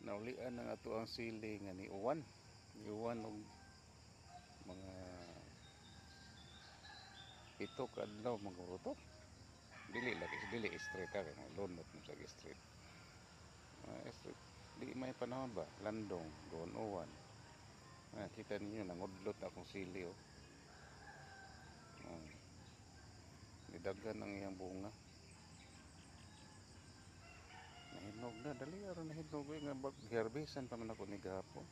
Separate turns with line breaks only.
Naulian ang ato ang sili nga niuwan. Niuwan og mga 7 ka adlaw mga to. Dili lagi, dili straight ha, kay lunot mo sa straight. Mga straight. Di may panahon ba? Landong, doon uwan. Ah, kita ninyo nangudlot akong sili, oh. Oh. Nidagan ang iyang bunga. Nahinog na, dali aron nahinog eh, nga harvestan pa man ako ni gahapon.